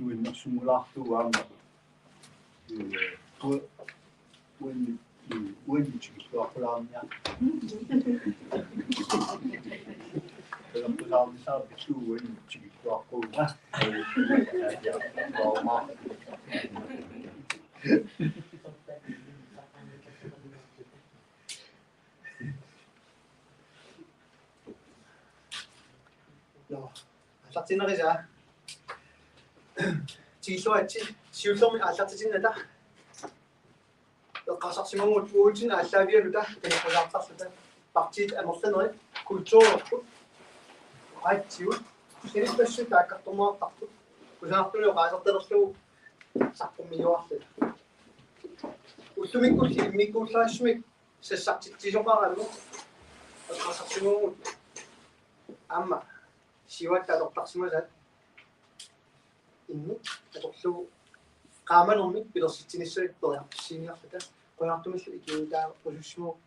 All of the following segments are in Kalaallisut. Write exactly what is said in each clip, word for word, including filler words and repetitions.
Uan sumulaartuuvoq aamma. Ua-, uan, uan tikilluaqqulaarniarlugu. Tikilluaqqulaarniarlugu uan tikilluaqquunga. Nå, aallartinnerisa. Tikilluaritsi, siullermik aallartitinnata. Eqqarsarsimavugut uatsinnut aallaavigaluta, tamakkusaartarluta. Partiit amerlanerit, kulturerput, oqaatsigut, sanippassuit taakkartorneqartarput. Kusanartumik oqaasertalerlugu saqqummiuarluta. Ullumikkulli immikkuullaasumik sassartitsisoqarami eqqarsarsimavugut aamma siuatta atortarsimasaat immik atorlugu qaamanermik pilersitsinissamik periarfissiiniarluta qujanartumillu ikiuutaarusussimavoq.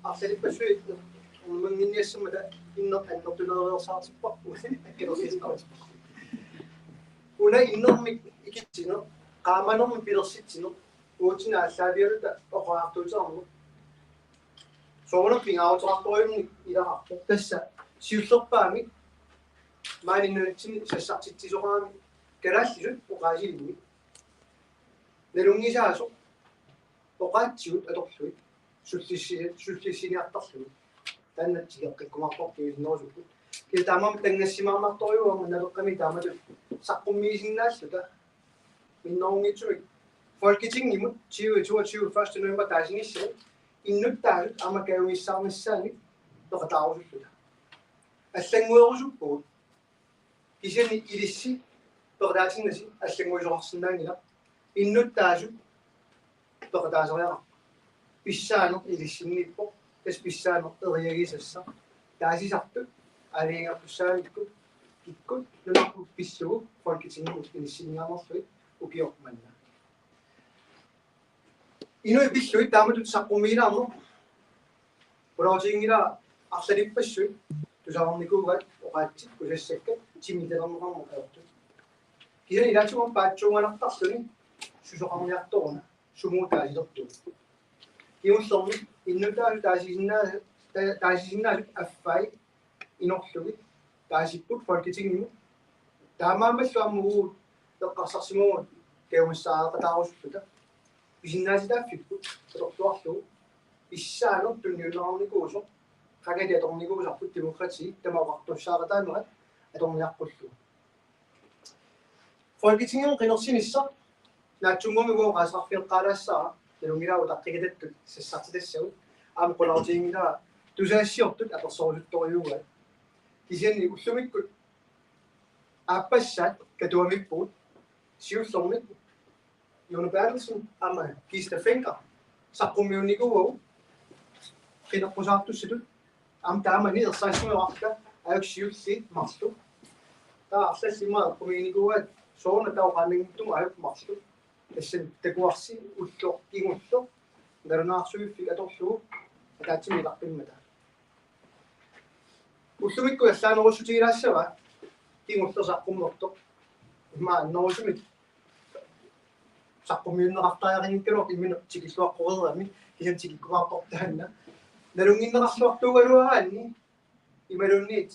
Arlalippassuit unammannginniassammata inneq annertunereersaartipparput. Una innermik ikitsineq, qaamanermik pilersitsineq, uatsinnut aallaavigaluta oqariartuuteqarneq. Soorunami pingaaruteqartorujunnik ilaqarpoq. Tassa siullerpaamik maani nunatsinni sassartitsisoqarami kalaallisut oqaasilimmik. Nalunngisaasoq oqaatsigut atorlugit sullissi-, sullissiniartarlugit. Taanna tigeqqikkumaarpoq piusinnerusukkut. Kisianni taamaammat tanngassimaarnartorujuuvoq aamma Naleqqami taamatut saqqummiisinnaalluta. Minnerunngitsumik Folketingimut tyve toogtyve første november taasinissani innuttaasut aamma kajumissaarnissaannik peqataarusulluta. Allannguerusuppugut. Kisianni ilissi peqataatinnasi allannguisoqarsinnaanngilaq. Innuttaasut peqataasariaqarput. Pissaaneq ilissinniippoq, tassa pissaaneq eriagisassaq. Taasisartut aalajangertussaavikkut kikkut nunarput pillugu Folketingimut inissinniarnerlugit ukioq manna. Inuit pillugit taamatut saqqummiilaarneq. Pulautiinngilaq arlalippassuit tusarnikuugaat oqaatsit kusassakkat timitalerneqarneq ajortut. Kisianni ilaatigut paatsuunganartarluni susoqarniartoruna sumut taasilertugut. Kingullermi innuttaasut taasisinnaa-, ta-, taasisinnaasut affai inorlugit taasipput Folketingimut. Taamaammallu aamma uagut eqqarsarsimavugut kajumissaareqataarusulluta. Pisinnaatitaaffipput atorluarlugu pissaaneq tunniunneqarnikuusoq, qangali atornikuusarput demokrati tamaat oqartussaaqataanerat atorniaqqullugu. Folketingimi qinersinissaq naatsunnguamik uanga oqaaseqarfigeqqaalaassavara. Nalunngilara utaqqikatattut sassartitassagut. Aamma qularutiginngilara tusagassiortut apersorusuttorujuugaat. Kisianni ullumikkut aappassaat Katuamiippugut, siullermik Jone Berthelsen aamma Kista Fencker saqqummiunnikuuagut qineqqusaartussatut. Aamma taamani ersarissumik oqarta ajornartorsiorluni marluk. Taava arlallit immaqa eqqumiiginikuuaat soorunami taava oqaannanngitsumik ajornartorsiorluni. Tassani takuarsi ulloq kingulleq nalunaarsuiffik atorlugu ataatsimik ilaqqimmata. Ullumikkut allaanerussutigilaassavat kingulleq saqqummertoq. Immaqa annerusumik saqqummiunneqartariaqanngikkaluarpoq imminut tikilluaqqoreerami, kisianni tikikkumaarpoq taanna. Nalunnginneqarluartuugaluaraanni imaluunniit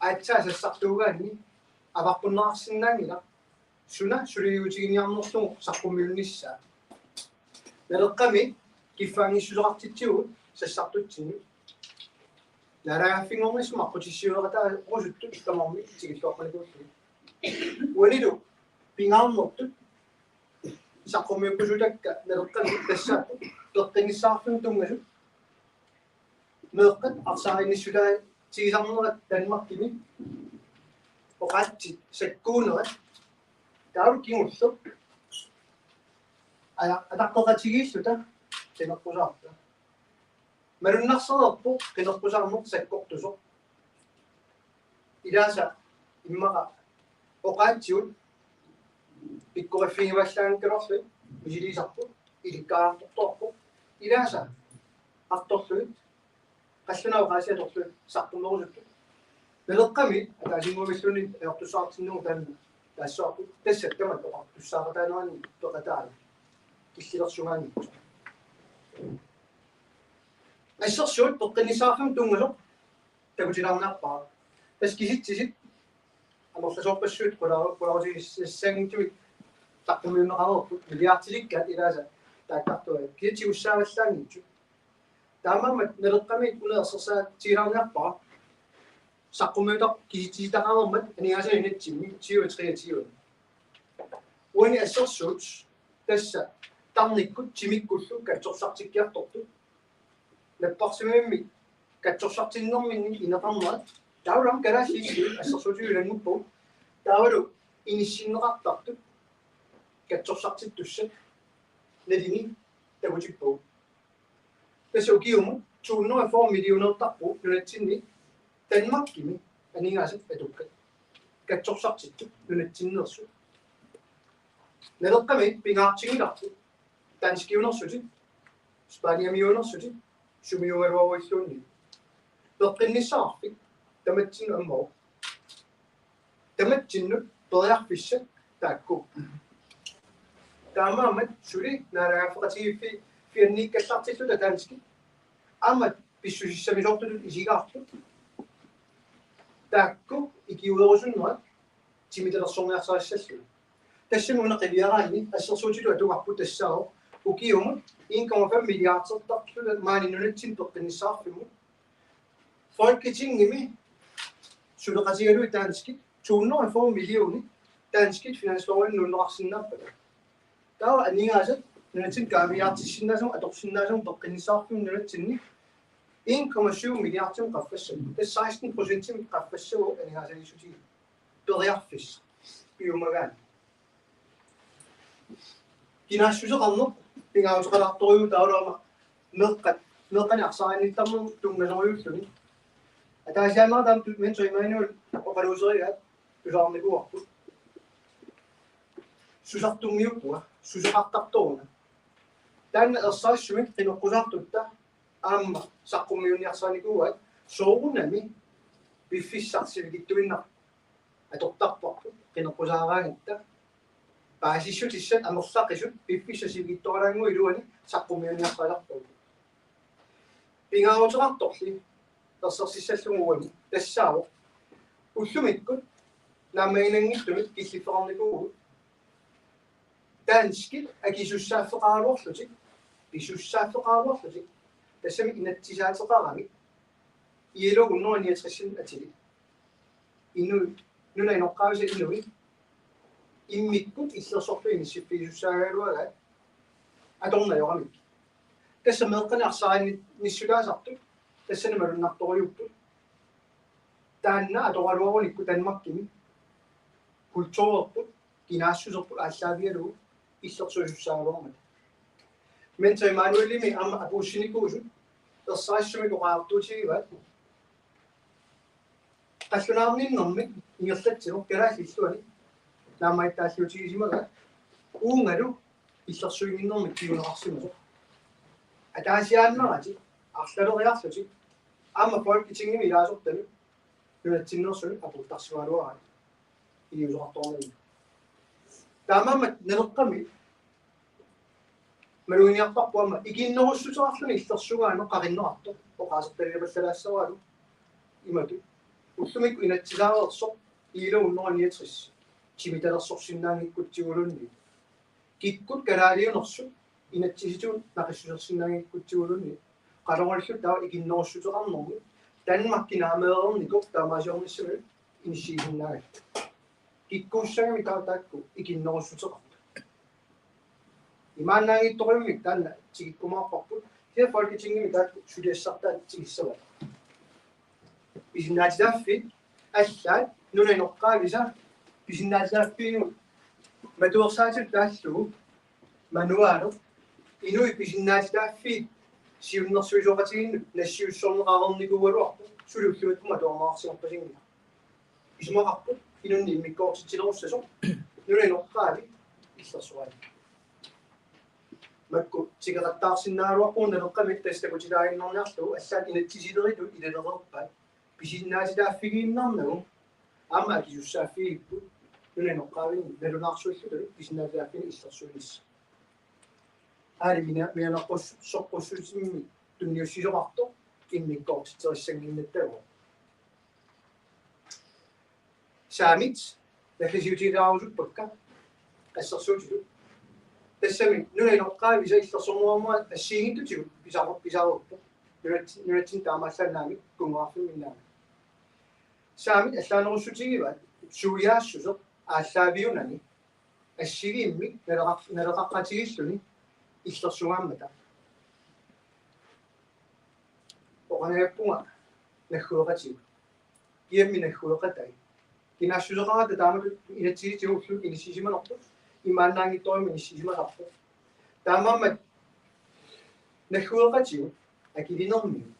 aatsaat sassartuugaanni avaqqunneqarsinnaanngilaq suna suliniutiginiarnerlugu saqqummiunnissaa. Naleqqami kiffaanngissuseqartitsivugut sassartutsinnut. Naalagaaffinngornissamut aqqutissiuuseqataarusuttut tamarmik tikilluaqqunikuullugit. Uanilu pingaarnertut saqqummiukkusutakka Naleqqami tassaapput peqqinnissaqarfimmut tunngasut meeqqat arsaaginnissutaatigisarnerat Danmarkimi oqaatsit sakkuunerat taavalu kingulleq aja-, ataqqeqatigiilluta qineqqusaarta. Malunnarsereerpoq qineqqusaarneq sakkortusoq. Ilaasa immaqa oqaatsigut pikkoriffigivallaanngikkaluarlugit misiliisarput, ilikkariartortoqarpoq. Ilaasa artorlugit, qallunaat oqaasii atorlugit saqqummerusuttut. Naleqqami ataasinnguamilluunniit ajortussaatinnagit taanna taassuarput, tassa tamat oqartussaaqataaneranni peqataani killilersugaanni. Assersuut peqqinnissaqarfimmut tunngasoq takutilaarniarpara. Tassa kisitsisit amerlasoorpassuit qula-, qularutissaanngitsumik saqqummiunneqareerput milliardilikkaat ilaasa taakkartuaat. Kisitsisit tigussaavallaanngitsut. Taamaammat Naleqqami una ersersaatigilaarniarpara saqqummiutaq kisitsisitaqareermat aningaasanut inatsimmi tyve treogtyve. Uani assersuut tassa tarnikkut timikkullu katsorsartikkiartortut. Napparsimmavimmi katsorsartinnerminni ineqarnerat. Taavalu aamma kalaallit illit assersuutigilaarniarpagut. Taavalu inissinneqartartut katsorsartittussat nalini takutippagut. Tassa ukiumut to hundrede og fyrre millioner tarpugut nunatsinni Danmarkimi aningaasat atukkat. Katsorsartittut nunatsinneersut. Naleqqami pingaartinngilarput danskiunersutit, spaniamiunersutit, sumiugaluaruilluunniit. Peqqinnissaqarfik tamatsinnut ammavoq. Tamatsinnut periarfissat taakku. Taamaammat suli naalagaaffeqatigiiffi-, fianniikkallartilluta danskit. Aamma pissusissamisoortutut isigaartut. Taakku ikiuerusunnerat timitalersorniarsarissallugu. Tassami una qiviaraanni assersuutitut atugarput tassaavoq ukiumut en komma fem milliardertarluta maani nunatsinni peqqinnissaqarfimmut. Folketingimi suleqatigalugit danskit to hundrede og fyrre millionit danskit finanslovini nuunneqarsinnaappata. Taava aningaasat nunatsinni kaaviiaartissinnaasumik atorsinnaasumik peqqinnissaqarfimmut nunatsinni en komma syv milliardimik qaffassapput. Tassa seksten procentimik qaffassapput aningaasaliissutigineq. Periarfissaq piumagaanni. Kinaassuseqarneq pingaaruteqalaartorujuuvoq taavalu aamma meeqqat, meeqqanik arsaaginnittarnermut tunngasorujuulluni. Ataasiaannarami taama tu-, Mentor Immanuel oqaluuserigaat tusarnikuuarput. Susartunngiupput, susoqartartoruna. Taanna ersarissumik qineqqusaartutta aamma saqqummiunniarsarinikuuaat soorunami piffissaq sivikitsuinnaq atortarparput qineqqusaaraangatta. Paasissutissat amerlaqisut piffissaq sivikitsuaraannguaq iluani saqqummiunniarsarisarpagut. Pingaaruteqartorli ersersissallugu uani tassaavoq ullumikkut naammaginanngitsumik killiffeqarnikuuvugut. Danskit akisussaaffeqaraluarlutik, pisussaaffeqaraluarlutik, tassami inatsisaateqaramik, I L O hundrede niogtres atilik. Inuit, nunap inoqqaavisa inuit, immikkut illersorlugit inissiffigisussaagaluaraat. atorneq ajoramikkit. Tassa meeqqanik arsaarinni-, nissutaasartut tassani malunnartorujuupput. Taanna atoraluarunikku Danmarkimi kulturerput, kinaassuserput aallaavigalugu illersuisussaagaluarmata. Mentor Immanuelimi aamma apuussinikuusut ersarissumik oqariartuutigivaat. Qallunaarninnermik ingerlatsineq kalaallit illuanni naammagittaalliutigisimagaa uungalu illersuinnginnermik kinguneqarsimasoq. Ataasiaannaratik arlaleriarlutik aamma Folketingimi ilaasortanut nunatsinneersunik apuuttarsimagaluaraat iliuuseqartoqarnagu. Taamaammat Naleqqami maluginiarparput aamma ikinnerussuteqarluni illersugaaneq qaqinneqartoq oqaasertaliorpallalaassavaalu imatut. Ullumikkut inatsisaareersoq I L O hundrede niogtres timitalersorsinnaanngikkutsigu luunniit. Kikkut kalaaliunersut inatsisitigut naqissusersinnaanngikkutsigu luunniit. Qanorluunniit taava ikinnerussuteqarnermut Danmarki naameereernikoq taamaaliornissamut inissiisinnaagallit. Kikkuussagami taava taakku ikinnerussuteqartut. Imaannaanngitsorujummik taanna tikikkumaarparput, kisianni Folketingimi taakku suliassartaat tigussavat. Pisinnaatitaaffiit allaat nunap inoqqaavisa pisinnaatitaaffiinut matuersaatillu taallugu manualu inuit pisinnaatitaaffiit siunnersuisoqatigiinnut nassiussorneqareernikuugaluarput suli ullumikkut matuarneqarsimappasinngilaat. Isumaqarput inunnik immikkoortitsilerussasoq nunap inoqqaavi illersugaani. Makku tikeqattaarsinnaagaluarpugut Naleqqami tassa takutilaaginnarniarlugu allaat inatsisileritunik ilalereerpaat pisinnaatitaaffigiinnarnagu aamma akisussaaffigipput nunap inoqqaavinik nalunaarsuilluta pisinnaatitaaffinik illersuinissaq. Aali mina-, mianeqqus-, soqqussutimmi tunniussisoqartoq immikkoortitserissannginnattagaa. Saamit naggasiutigilaarusuppakka assersuutitut. Tassami nunap inoqqaavisa illersorneqarmat assigiinngitsutigut pisar-, pisarerpoq. Nunat-, nunatsinni taamaallaat naamik, kunngeqarfimminnaamik. Saamit allaanerussutigivaat suiaassuseq aallaaviunani assigiimmik naleqar-, naleqaqqatigilluni illersugaammata. Oqanngippunga naggueqatigut. Kiammi naggueqatai. Kinaassuseqarata taamatut inatsisitigut ullumikkut inissisimanerput imaannaanngitsorujummik inissisimasarpoq. Taamaammat naggueqatigut akilinermigut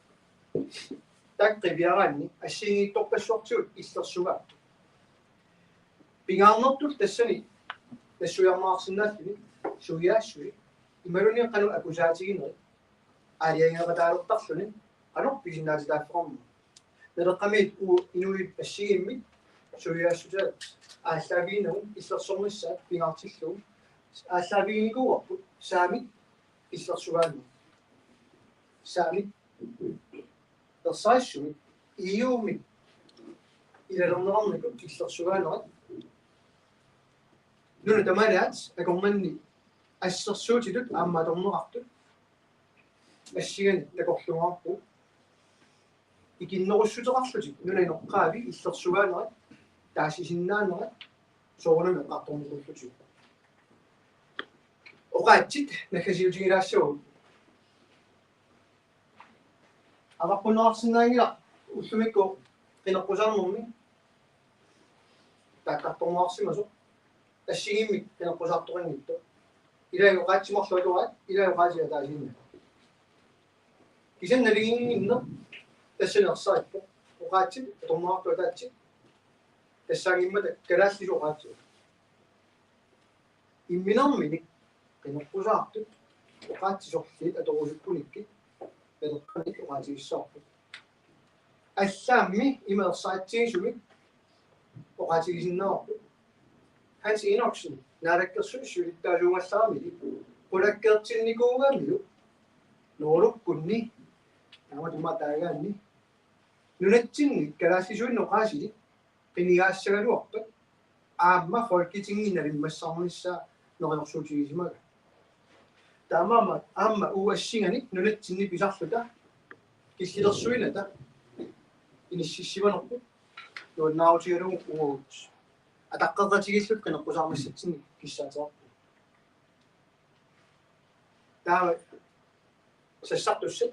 taakku qiviaraanni assigiinngitsorpassuartigut illersugaapput. Pingaarnertut tassani nassuiarneqarsinnaalluni suiaassusi imaluunniit qanoq akusaatiginerit aalajangeeqataalertarluni qanoq pisinnaatitaaffeqarnersoq. Naleqqamiit uagut inuit assigiimmik suiaassutaat aallaaviginnagu illersornissaat pingaartillugu aallaaviginikuuarput saamit illersugaaneq. Saamit ersarissumik E U-mik ilalerneqarnikut illersugaanerat. Nunat tamalaat akornanni assersuutitut aamma atorneqartut assigiinngitsut takorluugaarput. Ikinnerussuteqarlutik nunap inoqqaavi illersugaanerat taasisinnaanerat soorunami eqqartornikuullutigu. Oqaatsit naggasiutigilaassavagut. Avaqqunneqarsinnaanngilaq ullumikkut qineqqusaarnermi taakkartorneqarsimasoq assigiimmik qineqqusaartoqanngitsoq. Ilai oqaatsit marluk atoraat, ilai oqaatsit ataasiinnaq. Kisianni naligiinnginneq tassani ersarippoq. Oqaatsit atorneqartut ataatsit tassaanngimmata kalaallisut oqaatsit. Imminermini qineqqusaartut oqaatsit sorliit atorusukkunikkit Naleqqami oqaatigissavarput. Allaammi ima ersaritsigisumik oqaatigisinnaavarput. Hans Enoksen, Naalakkersuisut siulittaasuugallaramili, qulakkeertinnikuugamiuk Noorukkunni, taama tumaataagaanni, nunatsinni kalaallisuinnut oqaasilik qinigaassagaluarpat aamma Folketingimi nalimmassarnissaa neriorsuutigisimagaa. Taamaammat aamma uagut assinganik nunatsinni pisarluta killilersuinata inississimanerput nuannaarutigalugu uagut ataqqeqatigiilluta qineqqusaarnissatsinnik kissaateqarpugut. Taava sassartussat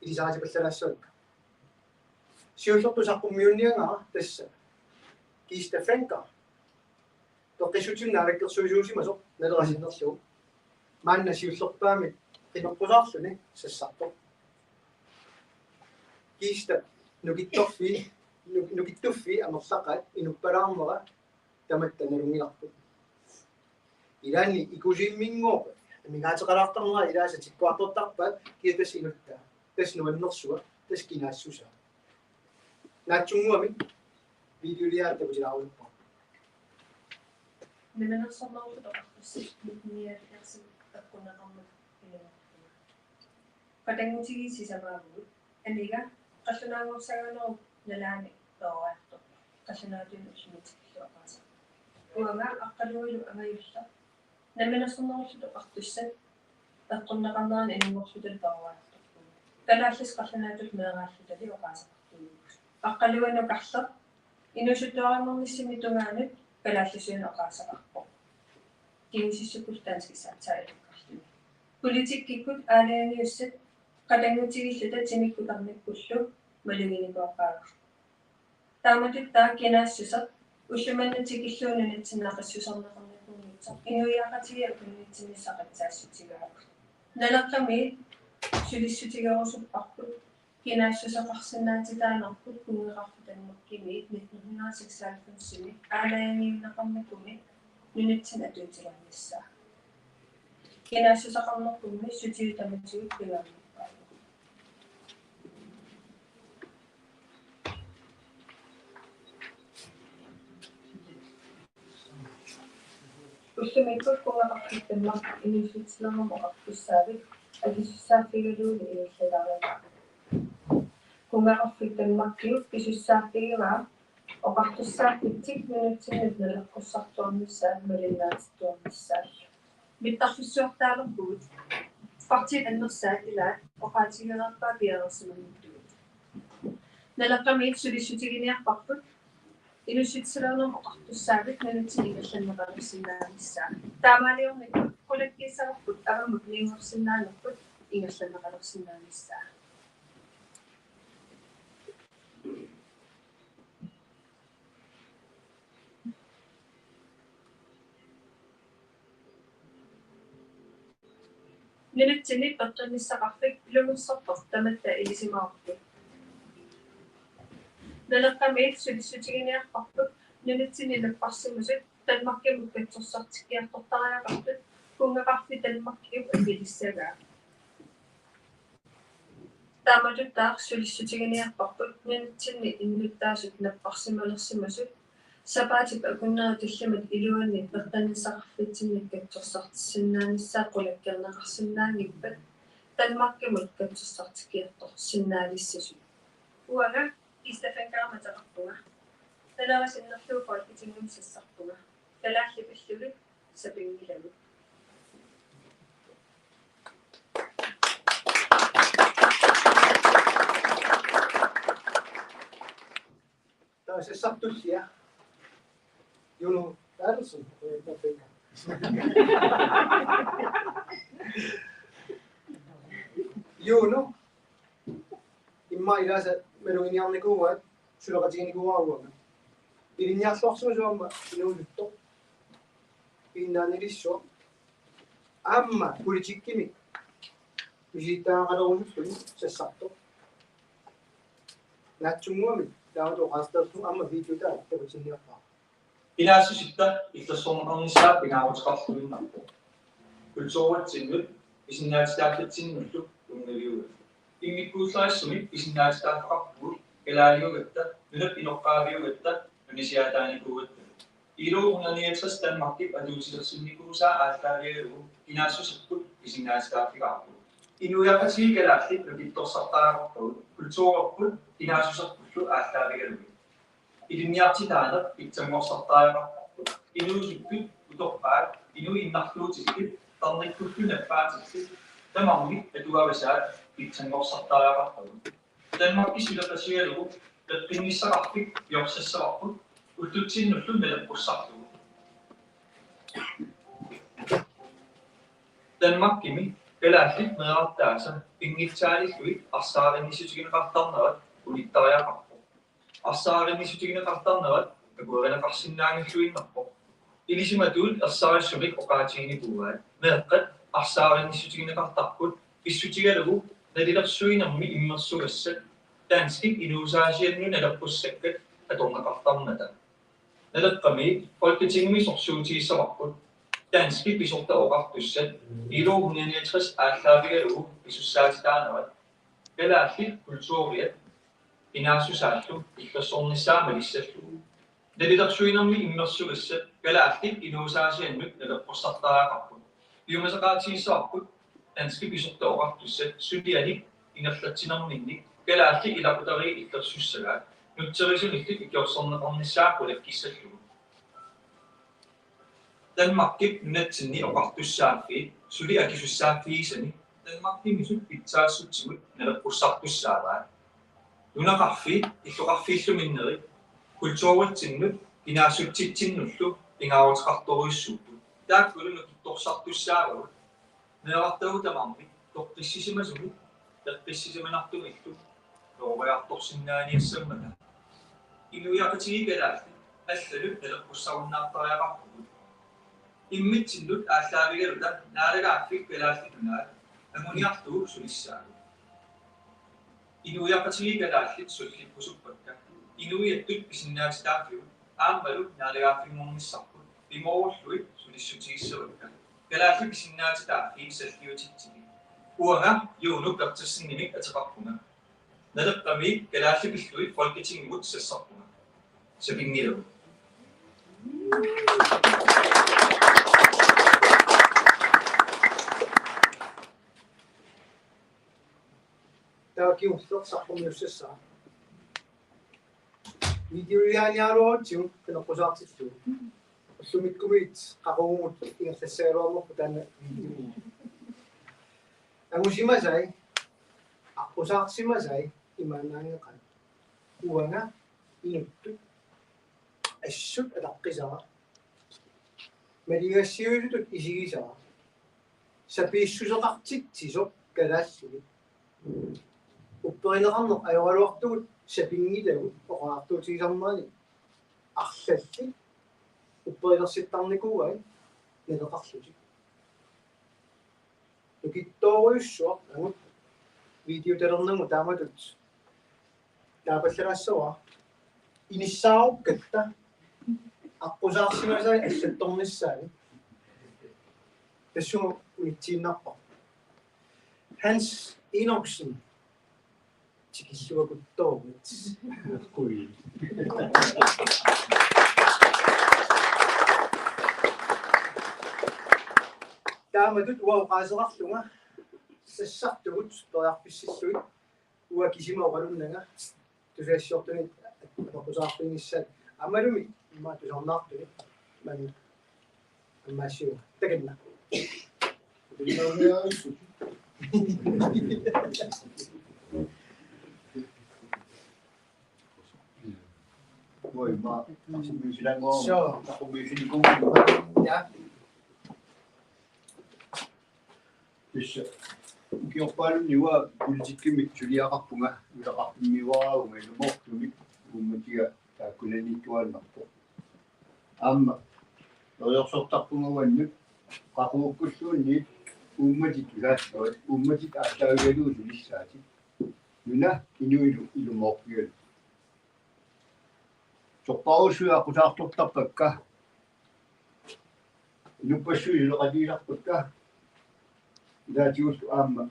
ilisarisipallaassaanga. Siullertut saqqummiunniagara tassa Kista Fencker. Toqqissutsinni naalakkersuisuusimasoq Naleraq sinnerlugu. Maanna siullerpaamik qimeqqusaarluni sassartoq. Kista nukittorfii, nuk-, nukittuffii amerlaqaat inuppalaarnera tamatta nalunngilarput. Ilaanni ikusimminngooq amigaateqalaartarnera ilaasa tikkuartortarpaat kia tassa inuttaa, tassa nuannersua, tassa kinaassusaa. Naatsunnguamik videoliaat takutilaarusuppara. Namminersornerullutik oqartussat nitten nioghalvfjerdsimi eqqunneqarmat ilumoorpunga. Qatanngutigiit sisamaavugut, amiga qallunaanngorsagaanerup nalaani peroriartorpoq, qallunaatuinnut ullumikkut tikillugu oqaaseq. Uanga Aqqaluilu angajulleq namminersornerullutik oqartussat eqqunneqarnerani inunngorlutali peroriartorpugut. Kalaallisut qallunaatut meeraallutali oqaaseqartuuvugut. Aqqaluinukarleq inuusuttuarannguarnissami tungaanut kalaallisuunut oqaaseqarpoq. Kingusissukkut danskissaatsaat ilikkarluni. Politikkikkut aalajangiussat qatanngutigiilluta timikkut tarnikkullu maluginikuuppaagut. Taamatut taava kinaassuseq ullumimut tikillugu nunatsinni naqissuserneqarnikuunngitsoq inuiaqatigiit akunnitsinnissaq qatsaassutigaagut. Naleqqamiit sulissutigerusupparput kinaassuseqarsinnaatitaanerput kunngeqarfik Danmarkimiit nitten hundrede og seksoghalvfemsimi aalajangiunneqarnikumi nunatsinni atuutilernissaa. Kinaassuseqarnerpummi sutigut tamatigut pingaarnerpaavoq. Ullumikkut kunngeqarfik Danmarkip inuussutitsinermut oqartussaavik akisussaaffigalugulu ingerlalaarigaa. Kunngeqarfik Danmarkiup pisussaaffigaa oqartussaaffitsinnut nunatsinnut naleqqussartuarnissaa malinnaatittuarnissaallu. Mittarfissuartaalerpugut. Partiit annersaat ilaat oqaatigereerpaat piareersimanngitsugut. Naleqqamiit sulissutiginiarparput inuussutitsilernermut oqartussaavik nunatsinni ingerlanneqalersinnaanissaa. Taamaaliornikkut qulakkiissavarput avammut niuersinnaanerput ingerlanneqalersinnaanissaa. Nunatsinni peqqinnissaqarfik ilungersortoq tamatta ilisimavarput. Naleqqamiit sulissutiginiarparput nunatsinni napparsimasut Danmarkimut katsorsartikkiartortariaqartut kunngeqarfik Danmarkiup akilissagaa. Taamatuttaaq sulissutiginiarparput nunatsinni innuttaasut napparsimalersimasut sapaatip akunneri tallimat iluanni peqqinnissaqarfitsinnik katsorsartissinnaanissaat qulakkeerneqarsinnaanngippat Danmarkimut katsorsartikkiartorsinnaalissasut. Uanga Kista Fencker ateqarpunga. Naleraq sinnerlugu Folketingimut sassarpunga. Kalaallit pillugit sapinngilagut. Taava sassartullia. Juno Berthelsen. Juno. Immaqa ilaasa maluginiarnikuuaat, suleqatiginikuuara uanga. Ilinniarluarsimasoq aamma inuusuttoq. Piinnaanilissuaq. Aamma politikkimik misilittagaqalerusulluni sassartoq. Naatsunnguamik taava oqaaseqartoq aamma videota takutinniarpara. Kinaassusitta illersorneqarnissaa pingaaruteqarluinnarpoq. Kulturitsinnut pisinnaatitaaffitsinnullu tunngaviuvoq. Immikkuullarissumik pisinnaatitaaffeqarpugut kalaaliugatta, nunap inoqqaaviugatta, nunasiaataanikuugatta. I L O hundrede niogtres Danmarkip atuutilersinnikuusaa aallaavigalugu kinaassuserput pisinnaatitaaffigaarput. Inuiaqatigiit kalaallit nukittorsartariaqarpagut kulturerput kinaassuserpullu aallaavigalugit. Ilinniartitaaneq pitsanngorsartariaqarparput. Inuusuttut utoqqaat, inuit innarluutitut, tarnikkullu nappaatillit, tamarmik atuavasaat pitsanngorsartariaqarpagut. Danmarkip suleqatigalugu peqqinnissaqarfik piorsassarput ullutsinnullu naleqqussarlugu. Danmarkimi kalaallit meerartaasa pinngitsaaliillugit arsaarinnissutigineqartarnerat unittariaqarpoq. Arsaarinnissutigineqartarnerat akuerineqarsinnaanngilluinnarpoq. Ilisimatuut ersarissumik oqaatiginikuuaat: meeqqat arsaarinnissutigineqartarput pissutigalugu nalilersuinermi immersugassat danskit inuusaasiannut naleqqussakkat atorneqartarmata. Naleqqami Folketingimi sorsuutigissavarput danskit pisortat oqartussat ILO hundrede niogtres aallaavigalugu pisussaatitaanerat, kalaallit kulturiat kinaassusaallu illersornissaa malissallugu. Nalilersuinermi immersugassat kalaallit inuusaasiannut naleqqussartariaqarput. Piumasaqaatigissavarput danskit pisortat oqartussat sulianik ingerlatsinerminnik kalaallit ilaqutariit illersussagaat nutserisunillu ikiorserneqarnissaa qulakkiissallugu. Danmarkip nunatsinni oqartussaaffiit suli akisussaaffigisani Danmarkimisut pitsaassutsigut naleqqussartussaavaat. Nunaqarfiit illoqarfiillu minnerit kulturitsinnut kinaassutsitsinnullu pingaaruteqartorujussuupput. Taakkulu nukittorsartussaavagut. Meerartagut tamarmik toqqissisimasumik peqqissisimanartumillu peroriartorsinnaaniassammata. Inuiaqatigiit kalaallit allanut naleqqussarunnaartariaqarpugut. Immitsinnut aallaavigaluta Naalagaaffik Kalaallit Nunaat anguniarlugu sulissaagut. Inuiaqatigiit kalaallit sullippusuppakka inuiattut pisinnaatitaaffigut aammalu naalagaaffinngornissarput pimoorullugit sulissutigissavakka. Kalaallit pisinnaatitaaffii salliutitsigit. Uanga Juno Berthelsenimik ateqarpunga. Naleqqami kalaallit pillugit Folketingimut sassarpunga. Sapinngilagut. Taava kingulleq saqqummiussassaaq. Videoliaaniaraluarutsigu qineqqusaartillugu. Ullumikkumiit qaqugumut ingerlassagaluarnerput taanna video. Angusimasai, aqqusaarsimasai imaannaanngikkaat. Uanga inuttut assut ataqqisara. Maligassiuisutut isigisara. Sapiissuseqartitsisoq kalaallini. Upperineqarneq ajoraluartugut sapinngilagut oqariartuutigisarmaani arlallit upperilersittarnikuuai naleqarlutik. Nukittoorujussuaq angut videotalernagu taamatut taapallalaassavara. Inissaarukkatta aqqusaarsimasai allattornissaanni. Tassunga unitsiinnarpara. Hans Enoksen. Tikilluakuttoormit. Kui. Taamatut uanga oqaaseqarlunga sassartugut periarfissillugit uanga kisima oqalunnanga tusagassiortunit apeqqusaarfiginissaat aammalumi immaqa tusarnaartuni maani ammaassiuga takanna. Oi, ma, suu, suu. Ja. Tassa ukiorpaalunni uanga politikkimi suliaqarpunga, ilaqarfimmiuaravunga ilumoortumik, uummatiga taakkunaniittuaannarpoq. Aamma periarfissartarpunga uannut qaqugukkulluunniit uummatit tusaalluat, uummatit aallaavigalugu sulissaatit. Nuna inuilu ilumoorpigalugu. Sorpassuit aqqusaartortarpakka. Inuppassuit suleqatigisarpakka. Ilaatigullu aamma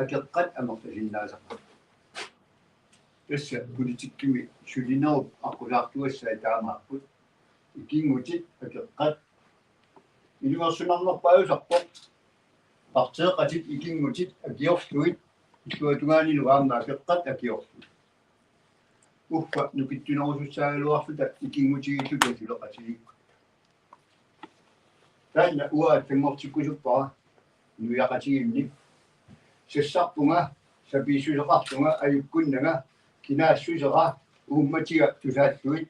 akeqqat amerlasinnaasaqaat. Tassa politikkimi sulinerup aqqusaartuassai taamaapput. Ikinngutit akeqqat. Ilungersunarnerpaajusarpoq. Partiiqatit ikinngutit akiorlugit illuatungaanilu aamma akeqqat akiorlugit. Uffa nukittunerusussaagaluarluta ikinngutigiilluta suleqatigiikkutta. Taanna uanga allanngortikkusuppara inuiaqatigiinni. Sassarpunga, sapiissuseqarlunga ajukkunnanga kinaassusera uummatiga tusaallugit.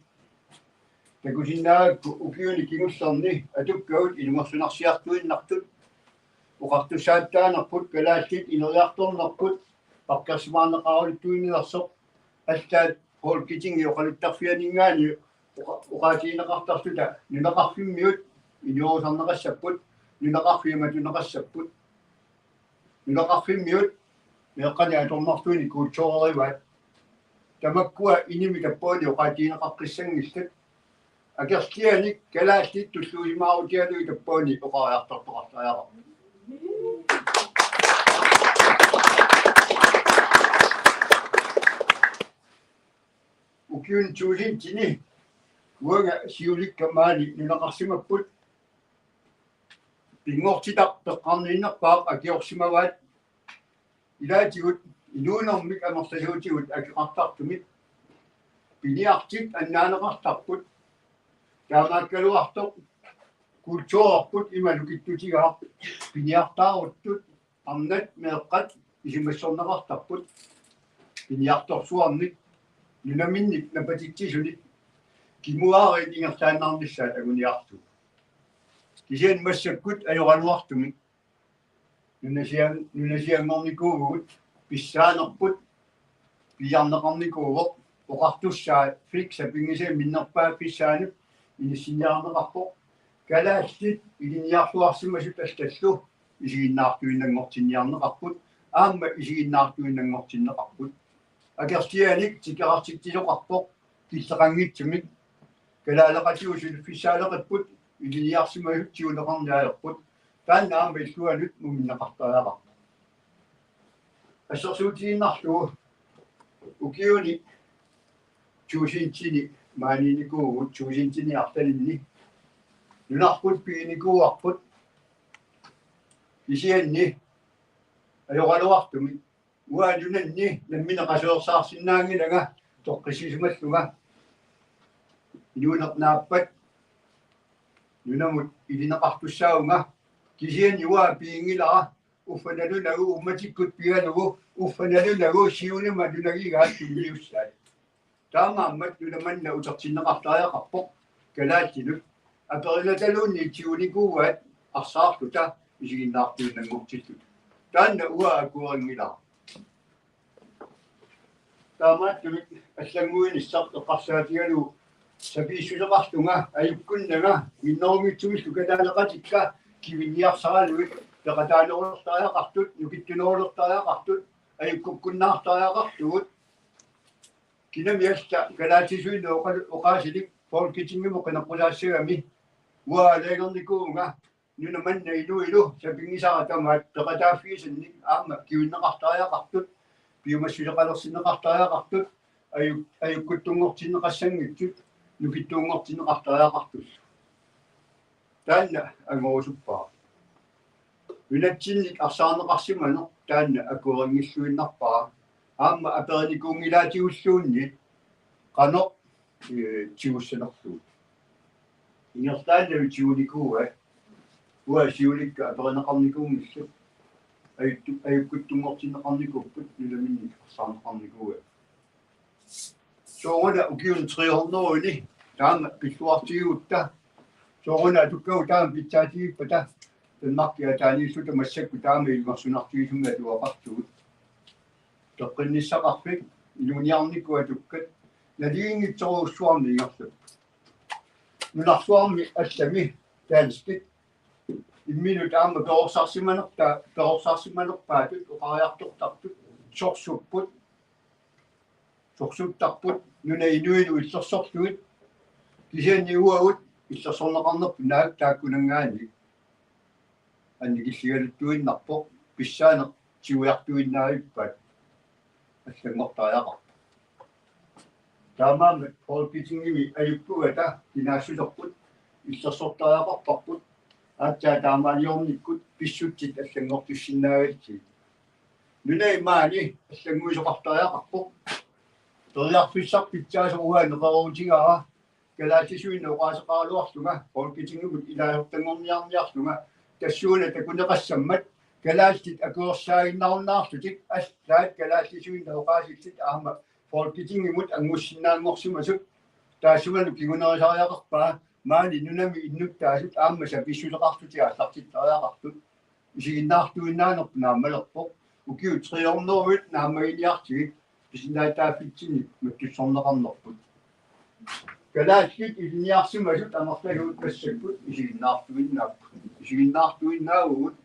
Takusinnaagakku ukiuni kingullerni atukkagut ilungersunarsiartuinnartut oqartussaattaanerput kalaallit ineriartornerput pakkersimaarneqaraluttuinnalersoq allaat Folketingip oqaluttarfianinngaanniit oqa-, oqaatigineqartarluta nunaqarfimmiut inuerusarneqassapput, nunaqarfiit matuneqassapput. Nunaqarfimmiut meeqqanik atornertuinik kulturerivaat. Tamakkua inimi tappavani oqaatigineqaqqissanngillat. Akerlianik kalaallit tulluusimaarutigalugit tappavani oqariartortoqartariaqarpoq. Ukiuni tuusintini uanga siulikka maani nunaqarsimapput. Pinngortitaq peqqarniinnerpaaq akiorsimavaat. Ilaatigut inuunermik amerlasuutigut akeqartartumik piniartut annaaneqartarput. Taamaakkaluartoq kulturerput ima nukittutigaaq piniartaaruttut arnat meeqqat isumassorneqartarput piniartorsuarnik nunaminnik napatitsisunik kinguaariit ingerlaannarnissaat anguniarlugu. Kisianni massakkut ajoraluartumik nunasian-, nunasianngornikuuvugut pissaanerput piiarneqarnikuuvoq oqartussaa fik sapinngisami minnerpaaq pissaanut inissinniarneqarpoq. Kalaallit ilinniarluarsimasut allallu isiginnaartuinnanngortinniarneqarput aamma isiginnaartuinnanngortinneqarput. Akerlianik tikerartitsisoqarpoq killeqanngitsumik kalaaleqatigut suliffissaaleqipput ilinniarsimasut tiguneqarneq ajorput. Taanna aamma illuanut muminneqartariaqarpoq. Assersuutigiinnarlugu ukiuni tuusintini maaniinnikuuvugut tuusintini arlalinni nunarput piginikuuarput kisianni ajoraluartumik uanga nunanni nammineq qasuersaarsinnaanngilanga toqqissisimallunga inuuneq naappat nunamut ilineqartussaavunga kisianni uanga piginngilara uffa nalunagu uummatikkut pigalugu uffa nalunagu siunuma nunagigaat tunniussaat. Taamaammat nuna manna utertinneqartariaqarpoq kalaallinut aperinataluunniit tigunikuuaat arsaarluta isiginnaartuinnanngortilluta. Taanna uanga akuerinngilara. Taamaattumik allannguinissaq eqqarsaatigalugu sapiissuseqarlunga ajukkunnanga minnerunngitsumillu kalaaleqatikka kivinniarsaralugit peqataanerulertariaqartut nukittunerulertariaqartut ajukkukkunnaartariaqartugut. Kinami alla kalaallisuinnaq oqa-, oqaasilik Folketingimut qineqqusaassagami uanga alagernikuuvunga nuna manna inuilu sapinngisara tamaat peqataaffigisannik aamma kivinneqartariaqartut piumassuseqalersinneqartariaqartut aju-, ajukkuttunngortinneqassanngitsut nukittuunngortinneqartariaqartullu. Taanna angorusuppara. Nunatsinnik arsaarneqarsimaneq taanna akuerinngilluinnarpara. Aamma aperinikuunngilaatigulluunniit qanoq, ee, tigussanerlugu. Ingerlaannavik tigunikuuaat. Uanga siulikka aperineqarnikuunngillat. Ajuttu-, ajukkuttunngortinneqarnikuupput nunaminnit arsaarneqarnikuuaat. Sooruna ukiuni tre hundredeni taama pilluartigigutta. Sooruna atukkagut taama pitsaatigippat. Danmarkip ataaniilluta massakkut taama ilungersunartigisumik atuaqartugut. Peqqinnissaqarfik, inuuniarnikkut atukkat, naliginngitsorujussuarmik ingerlapput. Nunarsuarmi allami danskit imminut aamma perorsarsimanerta-, perorsarsimanerpaatut oqariartortartut sorsupput, sorsuttarput nunap inuinut illersorlugit, kisianni uagut illersorneqarnerput naak taakkunanngaanniit annikilligaluttuinnarpoq, pissaaneq tigujartuinnavippat allanngortariaqarpoq. Taamaammat Folketingimi ajukkugata kinaassuserput illersortariaqarparput, aatsaat taamaaliornikkut pissutsit allanngortissinnaagatsigit. Nunap imaani allannguisoqartariaqarpoq. Periarfissaq pitsaasoq uanga neqeroorutigaara kalaallisuinnaq oqaaseqaraluarlunga Folketingimut ilaasortanngorniarniarlunga tassuuna takuneqassammat kalaallit akuersaaginnarunnaarlutik allaat kalaallisuinnaq oqaasillit aamma Folketingimut anngussinnaanngorsimasut taassumalu kingunerisariaqarpaa maani nunami innuttaasut aamma sapiissuseqarlutik aallartittariaqartut. isiginnaartuinnaanerput naammalerpoq. Ukiut tre hundrede-it naammaginiartigit pisinnaatitaaffitsinnik mattussorneqarnerput. Kalaallit ilinniarsimasut amerlanerput massakkut isiginnaartuinnaapput. Isiginnaartuinnaavugut,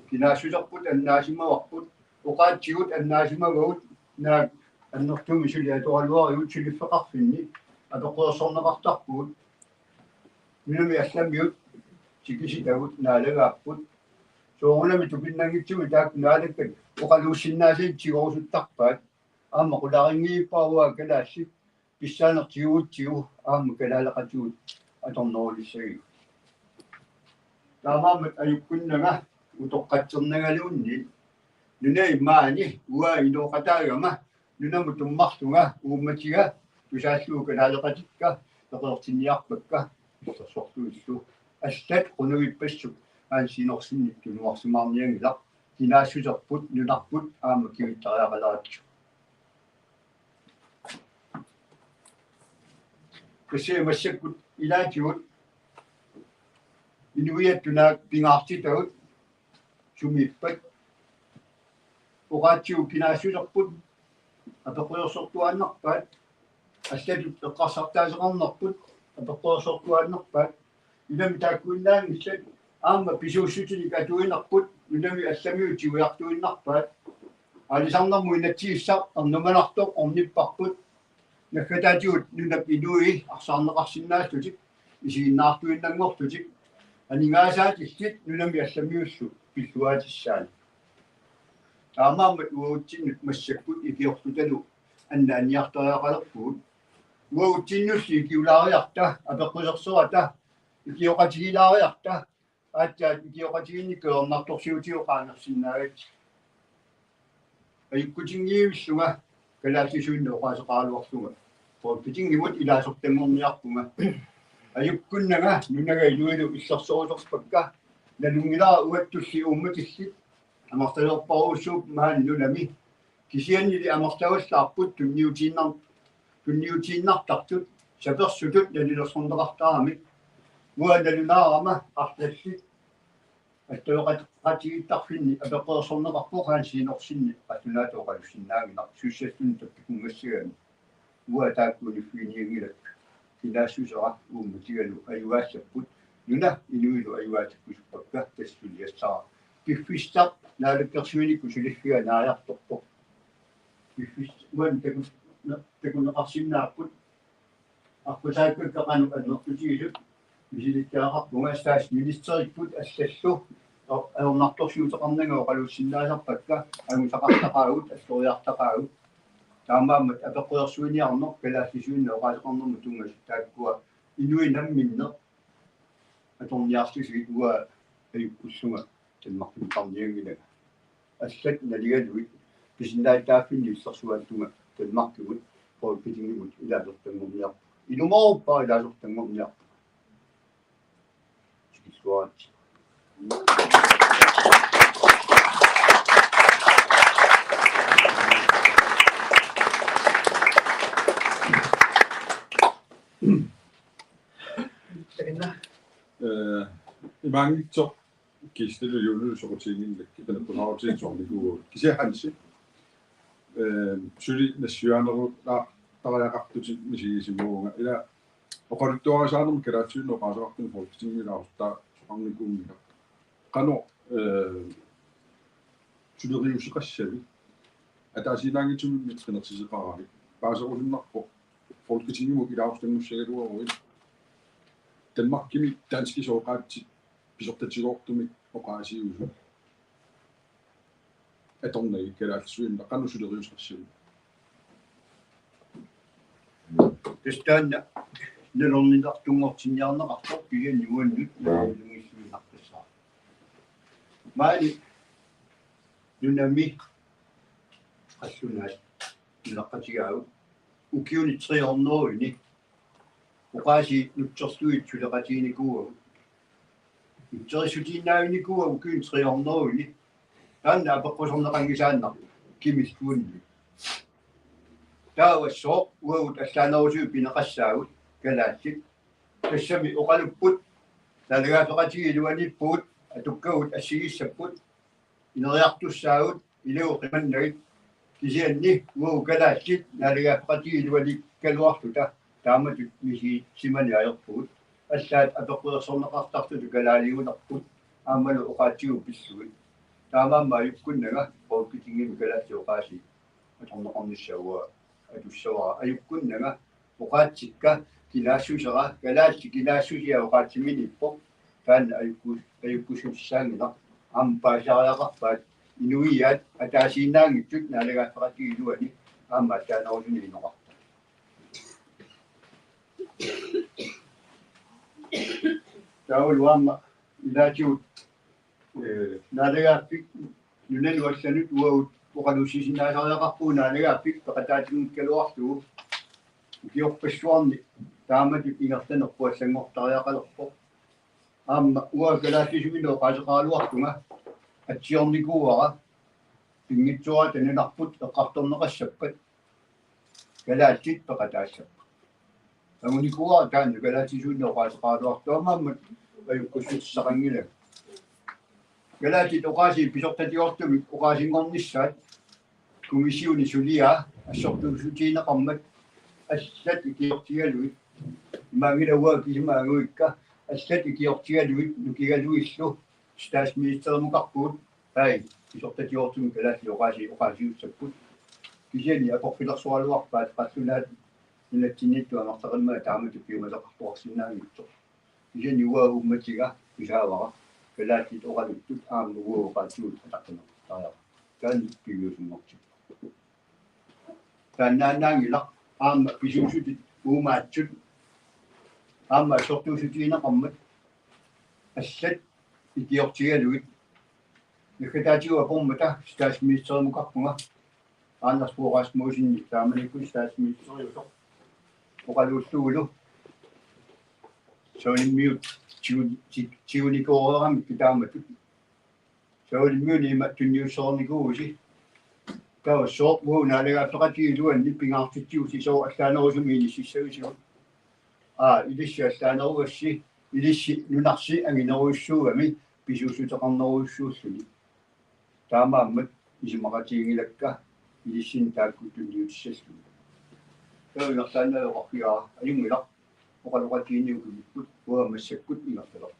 kinaassuserput annaasimavarput, oqaatsigut annaasimavagut, naak annertuumik suli atoraluarigut suliffeqarfinni apeqqusersorneqartarpugut. Nunami allamiut tikisitagut naalagaapput. Soorunami tupinnanngitsumik taakku naalakkat oqaluussinnaasat tigorusuttarpaat. Aamma qularinngivippara uanga kalaallit pissaanertigut tigu aamma kalaaleqatigut atornerulissagigut. Taamaammat ajukkunnanga utoqqatsernangaluunniit nunap imaani uanga inooqataagama nunamut tummarlunga uummatiga tusaallugu kalaaleqatikka peqeertinniarpakka illersorlutillu. Allat qunugippassuk Hans Enoksenip tunuarsimaarnianngilaq, kinaassuserput nunarput aamma kivittariaqaleratsigu. Tassa massakkut ilaatigut inuiattut naak pingaartitagut sumiippat? Oqaatsigut kinaassuserput apeqqusersortuaannarpaat, allatut eqqarsartaaseqarnerput apeqqusersortuaannarpaat. Ilami taakkuinnaanngillat, aamma pisuussutinik atuinerput nunami allamiut tigujartuinnarpaat. Aalisarnermut inatsisissaq ernumanartoq ornipparput. Naggataatigut nunap inui arsaarneqarsinnaallutik, isiginnaartuinnanngorlutik, aningaasaatillit nunami allamiullu pilluaatissaanik. Taamaammat uagutsinnut massakkut ikiortutalu annaanniartariaqalerpugut. Uagutsinnulli ikiulaariarta, apeqqusersorata, ikioqatigiilaariarta, aatsaat ikioqatigiinnikut ajornartorsiutigut qaangersinnaagatsigit. Ajukkutinngiivillunga kalaallisuinnaq oqaaseqaraluarlunga Folketingimut ilaasortanngorniarpunga. Ajukkunnanga nunaga inuilu illersorusorpakka, nalunngilara uattulli uummatillit amerlasoorparujussuupput maani nunami. Kisiannili amerlavallaarput tunniutiinnar-, tunniutiinnartartut sapersutut nalilersorneqartaramik. Uanga nalunaarama arlallit attaveqatigiittarfinni apeqqusersorneqarpoq Hans Enoksenip qallunaatut oqalussinnaanngilaq sussassunik tappikunngassagami. Uanga taakku uniffiginianngilakka. Kinaassusera uummatigalu ajugaassapput. Nuna inuilu ajugaatikkusuppakka, tassa suliassara. Piffissaq naalakkersuinikkut suliffiga naajartorpoq. Piffissaq uani taku-, na-, takuneqarsinnaapput. Aqqusaakka qanoq annertutigisut misilittagaqarpunga, statsministerikkut allallu a-, ajornartorsiuteqarnanga oqaluussinnaasarpakka, angusaqartaqaagut, alloriartaqaagut. Taamaammat apeqqusersuiniarneq kalaallisuinnaq oqaaseqarnermut tunngasut taakkua inuit namminneq atorniarlusigit uanga ajukkullunga Danmarkimiittarnianngilanga. Allat naligalugit pisinnaatitaaffinni illersuaattunga Danmarkimut Folketingimut ilaasortanngorniarpunga. Ilumoorpara ilaasortanngorniarpunga. Tikilluaritsi. Takanna. Eh, imaanngitsoq Kirstelu Juulilu soqutiginninnakkit, qinippunaarutigisoornikuuvugut. Kisianni Hansi, eh, suli nassiuinerulaartariaqartutit misigisimavunga. Ila oqaluttuarisaanermi kalaallisuinnaq oqaaseqartumik Folketingimi ilaasortaasoqarnikuunngilaq. Qanoq, eh, suleriuseqassavit? Ataasiinnaanngitsumik qinersisoqaravit? Paaserusunnarpoq Folketingimut ilaasortanngussagaluaruit. Danmarkimi danskisooqaatsit pisortatigoortumik oqaasiusut atornagit kalaallisuinnaq, qanoq suleriuseqassavit? Tassa taanna nalorninartunngortinniarneqartoq pigianni uannut nalorninngilluinnartussaavoq. Maani nunami qallunaat nunaqqatigaagut ukiuni tre hundrede-ini oqaasii nutserlugit suleqatiginikuuagut. Nutserissutiinnaavinikuuagut ukiuni tre hundrede-ini. Taanna apeqquserneqanngisaannarpoq kimilluunniit. Taava sooq uagut allaanerusui pineqassaagut kalaallit? Tassami oqalupput, naalagaafeqatigiit iluaniippugut, atukkagut assigiissapput, ineriartussaagut, iluuqimannagit, kisianni uagut kalaallit naalagaaffeqatigiit ilualikkaluarluta taamatut misigisimaniarpugut. Allaat apeqqusersorneqartartutut kalaaliunerput aammalu oqaatsigut pillugit. Taamaammat ajukkunnanga Folketingimi kalaallit oqaasii atorneqarnissaa uanga atussavara. Ajukkunnanga oqaatsikka kinaassusera, kalaallit kinaassusia oqaatsiminippoq, taanna ajukku-, ajukkussutissaanngilaq. Aamma paasisariaqarpaat inuiaat ataasiinnaanngitsut naalagaaffeqatigiit iluani aamma allaanerusuni inoqartoq. Taavalu aamma ilaatigut, eh, naalagaaffik nunanut allanut uagut oqaluussisinnaasariaqarpugut naalagaaffik peqataatinngikkaluarlugu. Ukiorpassuarni taamatut ingerlanerput allanngortariaqalerpoq. Aamma uanga kalaallisuinnut oqaaseqaraluartunga atsiornikuuara pinngitsoorata nunarput eqqartorneqassappat kalaallit peqataassapput. Angunikuuara taanna kalaallisuinnut oqaaseqaraluartoq, taamaammat ajukkussutissaqanngilanga. Kalaallit oqaasii pisortatigoortumik oqaasinngornissaat kommissioni suliaa assortuussutigineqarmat allat ikiortigalugit, imaanngilaq uanga kisimaaguikka, allat ikiortigalugit nukigalugillu statsministerimukarpugut, ai, pisortatigoortumik kalaallit oqaasii oqaasiussapput. Kisianni aporfilersoraluarpaat qallunaat nunatsinniittut amerlaqimmat taamatut piumasaqartoqarsinnaanngitsoq. Kisianni uanga uummatiga pisaavara kalaallit oqaluttut aamma uagut oqaatsigut ataqqineqartariaqarput. Taanna piviusunngortippara. Taannaannaanngilaq aamma pisuussutit uumaatsut aamma assortuussutigineqarmat allat ikiortigalugit. Naggataatigut apormata statsministerimukarpunga Anders Fogh Rasmussenip taamanikkut statsministeriusoq oqaluullugulu. Savalimmiut tiu-, ti-, tigunikoorami taamatut. Savalimmiuni ima tunniussoornikuuvusi. Taava sooq uagut naalagaaffeqatigiit iluanni pingaartitsivusi, sooq allaanerusumik inississavisigut? Aa, ilissi allaanerugassi, ilissi nunarsi anginerujussuugami pisuussuteqarnerujussuulluni. Taamaammat isumaqatiginngilakka ilissinnut taakku tunniutissallugit. Taava ingerlaannaq oqarfigaara, ajunngilaq, oqaloqatigiinni ukiukkut, uanga massakkut ingerlalerpunga.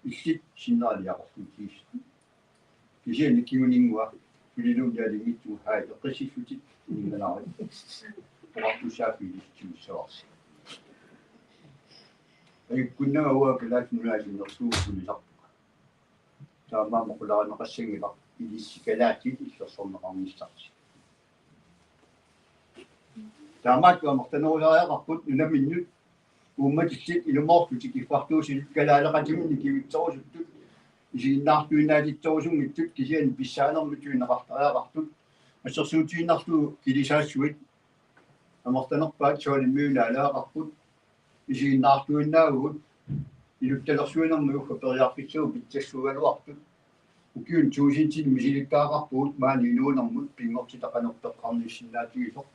Illit sinnera liaqarfigitigissavit. Kisianni kinguninngua suliluunniit alinngitsugut, hai, eqqississutit, ininnganarit. Oqartussaaffik ilissi tigussavarsi. Ajukkunnanga uanga Kalaallit Nunaata sinnersuusulisarpunga. Taamaammat qularineqassanngilaq ilissi kalaallit illersorneqarnissarsi. Taamaattumik amerlanerusariaqarput nunaminnut uummatillit ilumoorlutik kiffartuussineq kalaaleqatiminnik kivitserusuttut isiginnaartuinnaatitserusunngitsut kisianni pissaanermik tunineqartariaqartut assersuutigiinnarlugu kilisaassuit amerlanerpaat. Savalimmiut naalagaqarput isiginnaartuinnaavugut, iluttalersuinermi uffa periarfissagut pitsassuugaluartut. Ukiuni tuusintinik misilittagaqarpugut maani inuunermut pinngortitaq qanoq peqqarnissinnaatigisoq.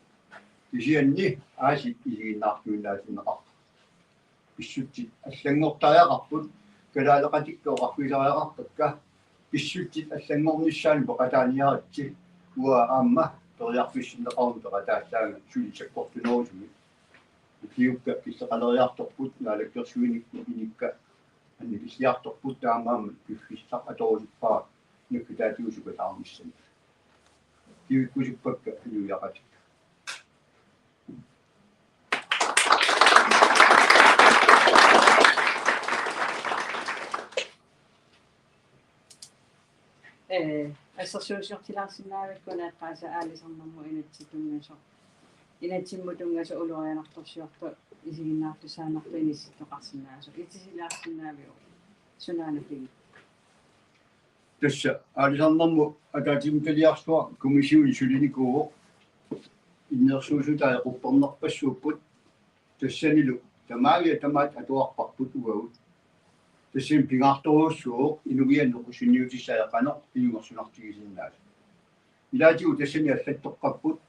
Kisianni aasiit isiginnaartuinnaatinneqarput. Pissutsit allanngortariaqarput, kalaaleqatikka oqarfigisariaqartakka, pissutsit allanngornissaannut peqataaniaritsi, uanga aamma periarfissinneqarumik peqataassaanga suli sakkortunerusumik. Ukiukka killeqaleriartorput, naalakkersuinikkut inikka annikilliartorput, taamaammat piffissaq atorusuppara naggataatigut sukasaarnissannut. Kivikkusuppakka inuiaqatikka. Ee, assersuusiortilaarsinnaavakka una eqqaasa aalisarnermut inatsit tunngasoq. Inatsimmut tunngasoq ulorianartorsiortoq isiginnaartussaanartoq inissittoqarsinnaasoq. Itisilaarsinnaaviuk? Sunaana pigit? Tassa aalisarnermut ataatsimiititaliarsuaq kommissioni sulinikuuvoq. Innersuussutai quppernerpassuupput. Tassanilu tamaviat tamaat atuarparput uagut. Tassani pingaartorujussuuvoq inuiannut sunniutissai qanoq inungersunartigisinnaasut. Ilaatigut tassani allattoqqapput,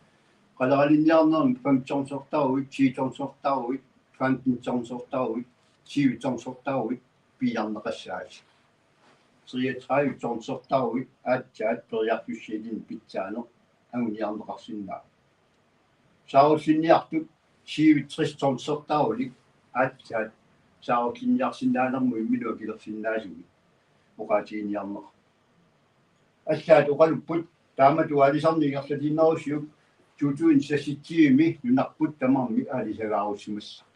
qaleralinniarnermi fem tonsertaruit, ti tonsertaruit, femten tonsertaruit, tyve tonsertaruit piiarneqassaasi. treogtredive tonsertaruit aatsaat periarfissilinnik pitsaaneq anguniarneqarsinnaavoq. Saarullinniartut syvogtres tonsertarulik aatsaat saarullinniarsinnaanermut imminut akilersinnaasunik oqaatiginiarneqarpoq. Allaat oqalupput taamatut aalisarneq ingerlatiinnarussiuk to tusind seksogtyve-mi nunarput tamarmi aalisagaarussimassaaq.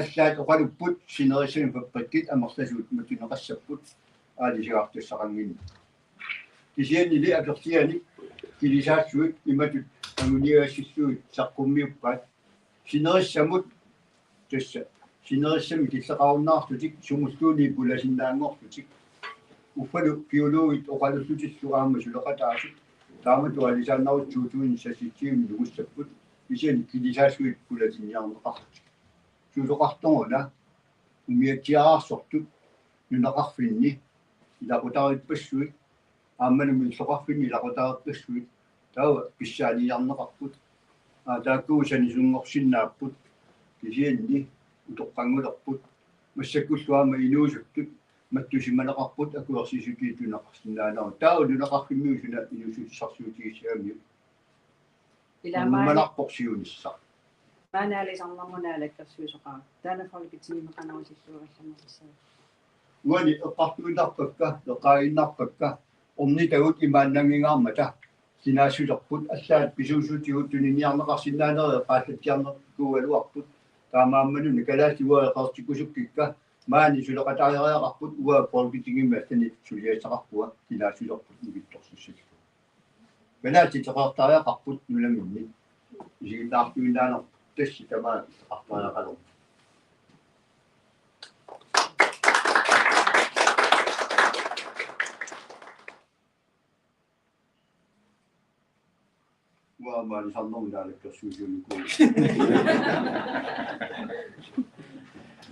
Allaat oqalupput sinerissami fabrikkit amerlasuut matuneqassapput aalisagaartussaqannginnami. Kisiannili akerlianik kilisaassutsit imatut anguniagassillugit saqqummiuppaat sinerissamut, tassa sinerissami killeqarunnaarlutik sumulluunniit pulasinnaanngorlutik. Uffalu biologit oqalullutillu aamma suleqataasut taamatut aalisaannarlutik to tusind seksogtyve-mi nungussapput, kisianni kilisaassutsit pulatinniarneqarlutik. Susoqartoruna umiatsiaararsortut nunaqarfinni ilaqutariippassuit, aammalumi illoqarfinni ilaqutariippassuit, taava pissaaniarneqarput. Aa, taakku sanisunngorsinnaapput, kisianni utoqqanngulerput. Massakkullu aamma inuusuttut mattusimaneqarput akuersissutigineqarsinnaanerat. Taava nunaqarfimmiusuna inuussutissarsiutigissagamiuk. Ilaa maani. Manarpoq siunissaq. Maani aalisarnermut naalakkersuisoqarpoq. Taanna Folketingimi qanoq ililluarallarneqassaaq. Uani eqqartuinnarpakka, eqqaaginnarpakka, ornitagut imaannanngingaarmata kinaassuserput, allaat pisuussutigut tuniniarneqarsinnaanerit eqqaallatsiarnikuugaluarput, taamaammat una kalaallit uanga eqqartuikusukkikka, maani suleqataariaqarput, uanga Folketingimi allanik suliassaqarpunga kinaassuserput nukittorsissallugu. Kalaallit eqqartariaqarput nunaminni. Isiginnaartuinnaanerput tassa tamaat eqqartariaqalerpoq. Uanga aalisarnermut naalakkersuisuunikuuvunga.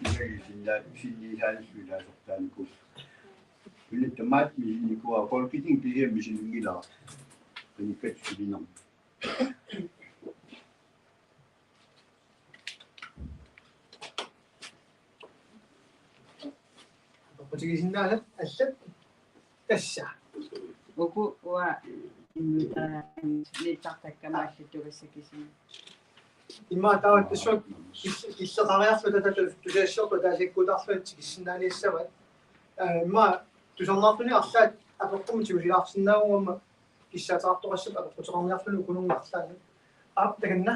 Ilagisinnaat sinniisaanillu ilaasortaanikuuvoq. Una tamaat misinnikuuara, Folketingimi pisiaq misinngilara. Qinikkat sulinermi. Apeqqutigisinnaasat allat tassa. Uku uanga immiutaa niittartakkama allattugassakisimi. Immaqa taava tassuuna kis-, killeqariarluta tassa tus-, tusagassiortut ataasiakkuutaarlugit tikissinnaaniassavaat. Aa, immaqa tusarnaartunik arlaat apeqqummik tigusilaarsinnaaguma kissaateqartoqassapput apeqquteqarniarluni ukununnga arlaanni. Aap, takanna.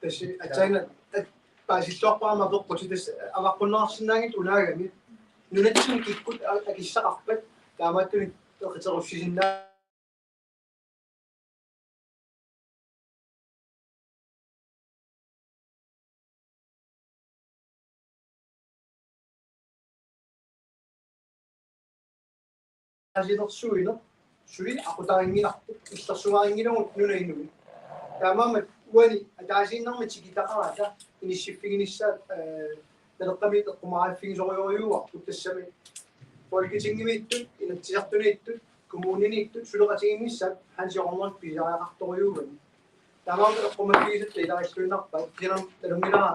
Tassa aatsaannguaq paasilluarpara aamma apeqqutit, tassa avaqqunneqarsinnaanngitsut unaagami. Nunatsinni kikkut a-, akissaqarpat taamaattunik eqiterussisinnaanngillat. Aasilersuineq suli aqutarinngilarput, illersugarinngillugu nunap inui. Taamaammat uani ataasiinnarmik tikitaqarata inissiffiginissaat, ee, Naleqqami eqqumaffigisorujussuuarput, tassami Folketingimiittut, Inatsisartuniittut, kommuniniittut suleqatigiinnissaat Hansi Ornok pisariaqartorujuugami. Taamaammat eqqumaffigisatta ilagiilluinnarpaat, kisianni nalunngilara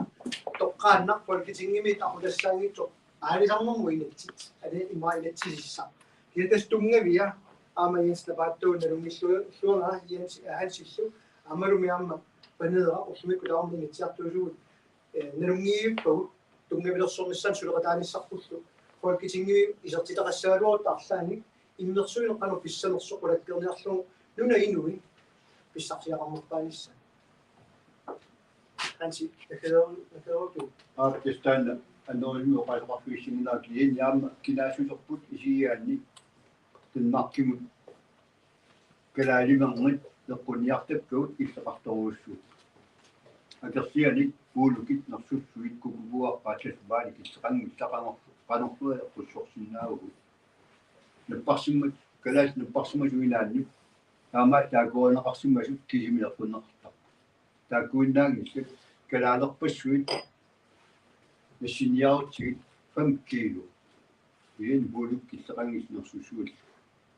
toqqaannaq Folketingimiit aqutassaanngitsoq aalisarnermut inatsit, aali immaqa inatsisissaq. Kisianni tassa tunngavia aamma Jens Napaattooq nalunngilluinnarlugu Jens, aa, Hansillu aammalumi aamma Paneeraq ullumikkut tamarmik Inatsisartuusugut, ee, nalunngilluinnarpagut tunngavilersornissaanut suleqataanissarpullu Folketingimi isertitaqassagaluarutta arlaannik immersuineq qanoq pissanersoq qulakkeerniarlugu nunap inui pissarsiaqarnerpaanissaat. Hansi, takeru-, takerutu. Aap, tassa taanna annerusumik oqaaseqarfigissinnaavara, kisianni aamma kinaassuserput isigigaanni Danmarkimut kalaalimernit eqqunniartakkagut killeqartorujussuupput. Akerlianik puulukit nersussuit kukuvuarpaat tassa maani killeqanngillat qangarsuaq. qanorluunniit eqqussorsinnaavugut. Napparsimmat, kalaallit napparsimasuinnaannut taama taakorineqarsimasut kisimi eqqunneqartarput. Taakkuinnaanngillat kalaalerpassuit nassiniarutsigit fem kilo. Iin buuluk killeqanngillat nersussuillu.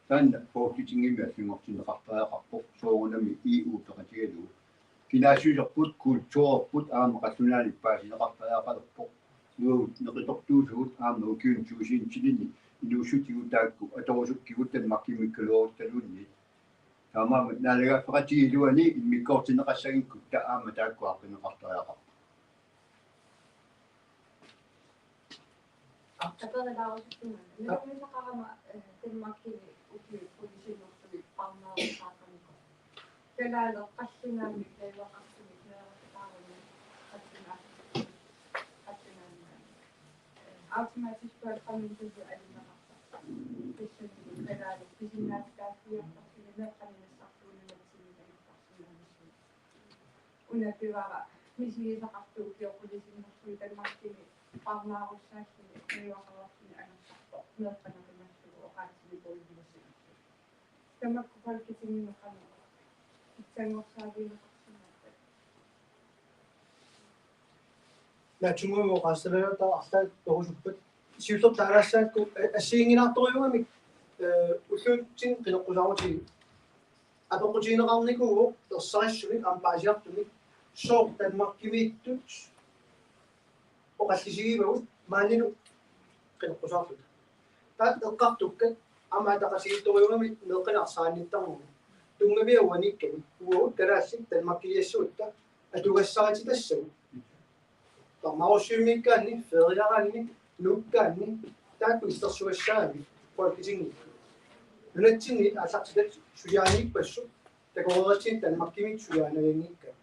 Taanna Folketingimi allanngortinneqartariaqarpoq soorunami E U peqatigalugu. Kinaassuserput, kulturerput aamma qallunaanit paasineqartariaqalerpoq. Uagut neqitortuusugut aamma ukiuni tuusintilinni inuussutigut taakku atorusukkigut Danmarkimiikkaluaruttaluunniit. Taamaammat naalagaaffeqatigiit iluani immikkoortinneqassagikkutta aamma taakku aaqqineqartariaqarput. Aperilaarusukkuma. Nalunngisaqarama, eh, Danmarkimi ukiut qulisinnerlugit parnaarusaaqqamikku. Kalaallit qallunaamik naleqartumik nereqataarami qallunaat qallunaamik. Eh, automatisk bølgeformidling alinneqartarpoq. Tassani kalaallit pisinnaatitaaffigiartarlugit meeqqanut nassartuuneq nunatsinni ajutoorsinnaanissamut. Una pivara misigisaqartoq ukiut qulisinnerlugit Danmarkimi parnaarussaalluni najugaqarluni angerlartoq meeqqanut qimallugu oqaatsimi puiviusinerlu. Tamakku Folketingimi qanoq pitsanngorsaavigineqarsinnaappat? Naatsunnguamik oqaaseqalerluta arlaat torusuppat. Siullertut taalaassaakku, eh, assigiinngilaartorujuugamik, eh, ulluutsinni qineqqusaarutigiuk. Apeqqutigineqarnikuuvoq ersarissumik aamma paasiartumik sooq Danmarkimiittut oqallisigivagut maanilu qineqqusaarluta. Taava eqqartukkat aamma ataqatigiittorujuugamik meeqqanut arsaannittarnermut. Tunngaviat uaniikkami uagut kalaallit Danmarkiliassagutta atugassarititassavut. Parnaarussiumiikkaanni, feriaraanni, nuukkaanni, taakku illersugassaanni Folketingimi. Nunatsinni aallartitat suliarinngippassuk, takoreeratsigit Danmarkimiittut suliarinavianngikkaat.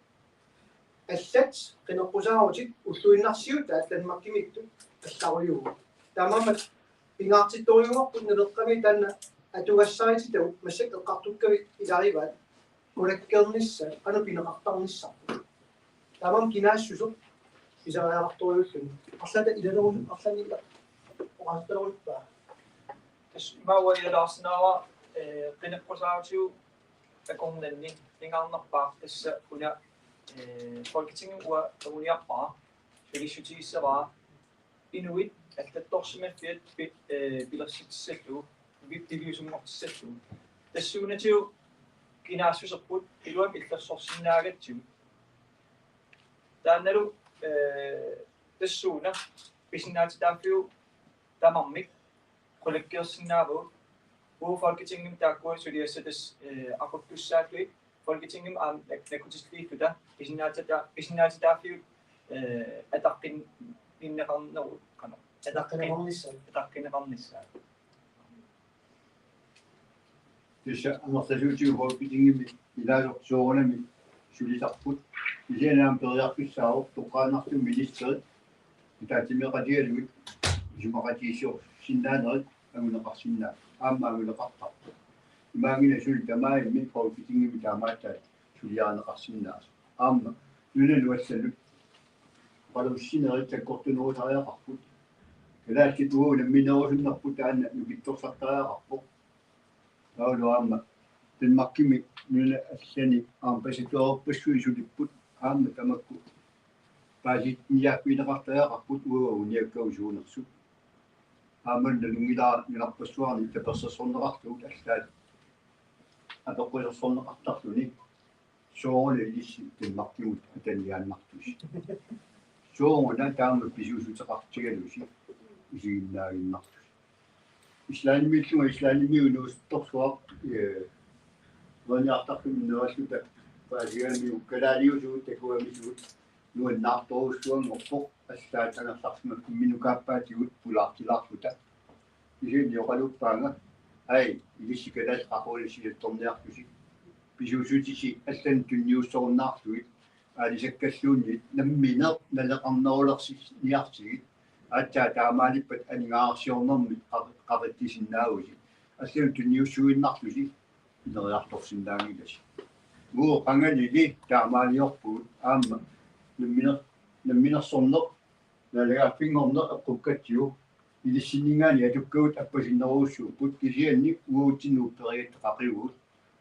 Allat qineqqusaarutit ulluinnarsiutaat Danmarkimiittut allarujuuvoq. Taamaammat pingaartittorujuuarput Naleqqami taanna atugassarititagut massakkut eqqartukkavit ilagivaat qulakkeernissaat qanoq pineqartarnissarput. Taamaammat kinaassuseq pisariaqartorujuulluni. Arlaata ilalerusut arlaannik oqaaseqalerusuppa? Tassa imaappoq ilalaarsinnaavara, eh, qineqqusaarutigut akornanni pingaarnerpaaq tassa una, eh, Folketingimi uanga anguniarpara, sulissutigissavara, inuit allattorsimaffiat pi-, eh, pilersitissallugu, pi-, piviusunngortissallugu. Tassuunatigut kinaassuserput iluamik illersorsinnaagatsigu. Taannalu, eh, tassuuna pisinnaatitaaffiup tamarmik qulakkeersinnaavagut. Uagut Folketingimi taakkua suliassat tassa, eh, aquttussaallugit Folketingimi aamma nak-, nakkutilliilluta pisinnaatita-, pisinnaatitaaffiup, eh, ataqqin-, -inneqarnerup qanoq. Ataqqin-, ataqqineqarnissaa. Ataqqineqarnissaa. Tassa amerlasuutigut Folketingimi ilaasortat soorunami sulisarput. Kisianni aamma periarfissaavoq toqqaannartumik ministerit ataatsimeeqatigalugit isumaqatigiissusinnaanerit anguneqarsinnaapput. Aamma anguneqartarpoq. Imaanngilaq suli tamarmi Folketingimi taamaattaat suliarineqarsinnaasoq. Aamma nunanut allanut oqaluussinerit sakkortunerusariaqarput. Kalaallit uagut nammineerusunnerput taanna nukittorsartariaqarpoq. Taavalu aamma Danmarkimi nunanut allanut ambassadørerpassuit sulipput aamma tamakku paasiniaaffigineqartariaqarput uagut anguniakkagut suunersut. Aamma nalunngilara nunarpassuarni tapersersorneqartugut allaat apeqqusersorneqartarluni. Soorlu ilissi Danmarkimut ataniaannartusi. Sooruna taama pisuussuteqartigalusi isiginnaaginnartusi. Islandimiillunga Islandimiut inuusuttorsuaq, eh, uaniartarluni neralluta paasigaanni ukkalaaliusugut takuamisugut nuannaartorujussuanngorpoq allaat angerlarsimaffimminut kaappaatigut pulaartilaarluta. Kisianni oqaluppaanga ai ilissi kalaallit qaqugu silattorniarlusi. Pisuussutisi allanut tunniussorunnaarlugit aalisakkalluunniit nammineq naleqarnerulersiniarsigit aatsaat taamaalippat aningaasarsiornermik qa-, qaqitsisinnaavusi. Allanut tunniussuinnarlusi ineriartorsinnaanngilasi. Uagut qangalili taamaaliorpugut aamma nammineq-, namminersorneq naalagaaffinngorneq eqqukkatsigu Ilissinninngaanniit atukkagut appasinnerussuupput, kisianni uagutsinnut upperigatta qaqivugut.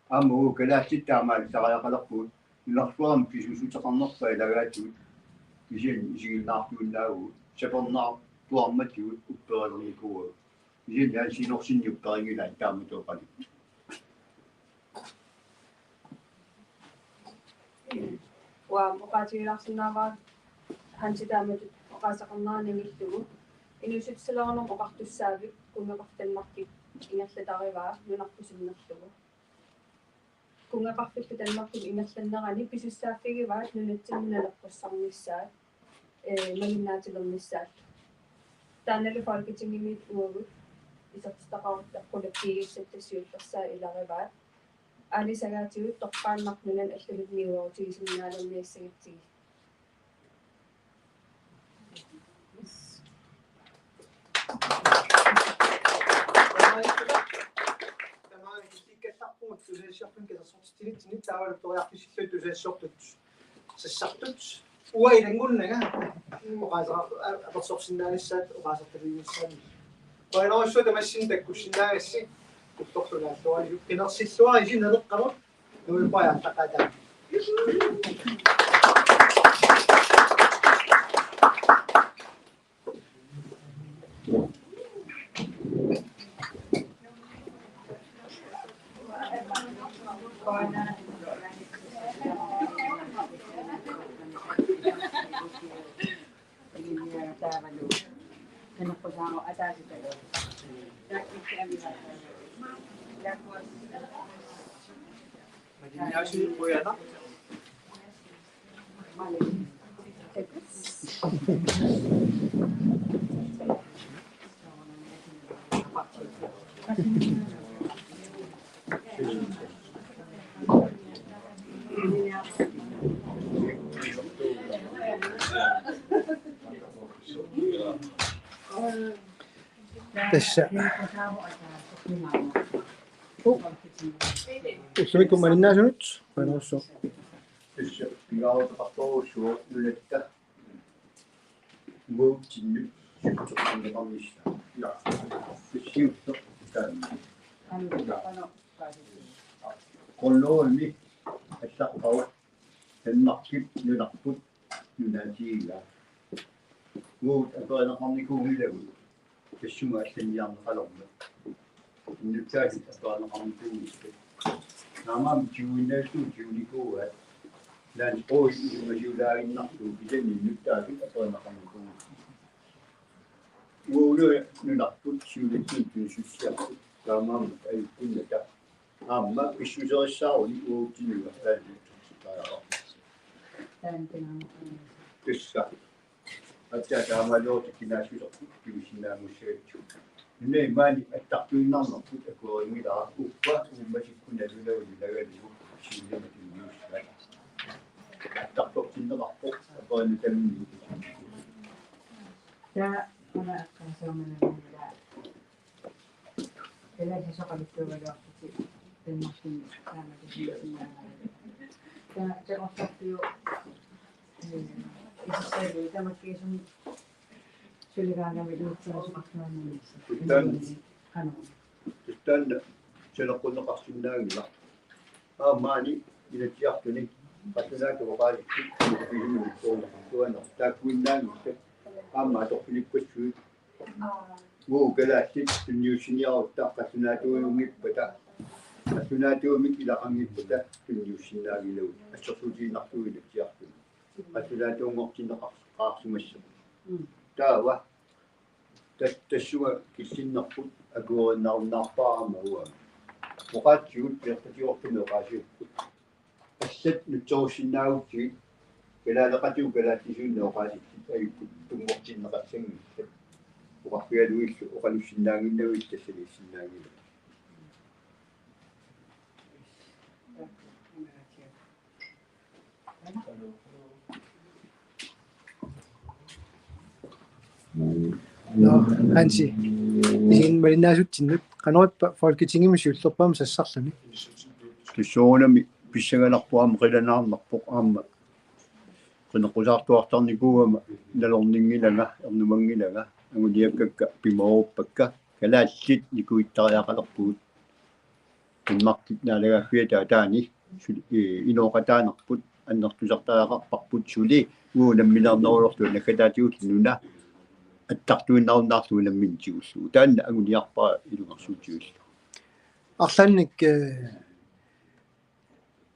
Aamma uagut kalaallit taamaalillariaqalerpugut. Nunarsuarmi pisuussuteqarnerpaat ilagaatigut. Kisianni isiginnaartuinnaavugut. Sapernaartuarmatigut upperilernikuuagut. Kisianni Hansi Norseniup upperinngilaat taamatut oqaluttut. Uanga oqaatigilaarsinnaavara Hansi taamatut oqaaseqarnera nangillugu. Inuussutissarsiornermut oqartussaavik kunngeqarfik Danmarkip ingerlatarivaa nunarput sinnerlugu. Kunngeqarfillu Danmarkip ingerlanerani pisussaaffigivaat nunatsinni naleqqussarnissaat, ee, malinnaatilernissaat. Taannalu Folketingimiit uagut isertitaqarutta qulakkiigisatta siullersaat ilarivaat. Aalisagaatigut toqqaannaq nunani allanut niuerutigisinnaalerniassagatsigu. Tamaani kikkallarpugut tusagassiortunut katersortitsinitsinni taavalu periarfissilluta tusagassiortut sassartut. Uanga ilanngunnanga oqaaseqar-, a-, apersorsinnaanissaat oqaasertalinissaanni. Qujanarsuaq tamassinnut takkussinnaagassi. Ulloqulaalluarisi qinersilluarisi Naleqqamut. Nuipaja taqata. Tassa. Ullumikkut malinnaasunut, qujanarsuaq. Tassa, pingaaruteqartorujussuuvoq nunatta. Uagutsinnut siuterneqarnissaa. Ja. Siulleq taanna. Qulluumi allaqqavoq Danmarkip nunarput nunaatigigaa. Uagut aperineqarnikuunngilagut. Tassunga allanniarneqalermat. Innuttaasut aperineqarnikuunngissaat. Naamik tiuinnarlugu tiunikuuaat. Landsrådi isumasiulaaginnarlugu kisianni innuttaasut aperineqarnikuunngissaat. Uagut nunarput siulittut tunisussiarput. Taamaammat ajukkunnata. Aamma pissuserissaaruni uagutsinnut aalluttussutaajaqa. Tassa. Aatsaat taamaaliorutit kinaassuserput pivisinnaanngussagatsigit. Nunani maani attartuinnarnerput akuerinngilara, uppa uummatikkut nalunaguni nagalugu siulliit tunniussaat. Attartortinneqarpoq aperineq tamanna. Taava una eqqaasaamanagumila. Kalaallisut oqaluttuugaluarlutik Danmarkimi taamaalilluni. Taava takorloorpiaq, ee, isertitalu tamakkiisumik suligaangami inuttarisoqartuaannarnissaq. Taanna. Qanoq. Taanna saneqqunneqarsinnaanngilaq. Aamma maani Inatsisartuni qallunaatut oqaasissut tamakkiisumik inuttarisoqartuaannarnissaq taakkuinnaanngillat. Aamma atorfilippassuit. Uagut kalaallit tunniussiniarutta qallunaatuunngippata, qallunaatuumik ilaqanngippata tunniussinnaanngilagut assersuutigiinnarlugu Inatsisartuni. Qallunaatuunngortinneqar-, qaarsimassapput. Mm. Taava tas-, tassunga killinnerput akuerinnarunnaarpara aamma uanga. Oqaatsigut peertatigoortumik oqaasiupput. Allat nutserussinnaagutsigu kalaaleqatigut kalaallisuinnaq oqaasillit ajukkut tunngortinneqassanngillat. Oqarfigalugillu oqalussinnaannginnagit tassaniissinnaanngilagut. Nå, Hansi. Isin malinnaasutsinnut. Qanorippa Folketingimi siullerpaamik sassarluni? Tassuunami pissanganarpoq aamma qilanaarnarpoq aamma. Qineqqusaartuartarnikuugama nalorninngilanga, ernumanngilanga. anguniakkakka pimooruppakka, kalaallit nikuittariaqalerpugut. Danmarkip naalagaaffiata ataani su-, ee, inooqataanerput annertusartariaqarparput, suli uagut nammineernerulerluta naggataatigut nuna attartuinnarunnaarlugu nammineq tigullugu. Taanna anguniarpara ilungersuutigalugu. Arlaannik, ee,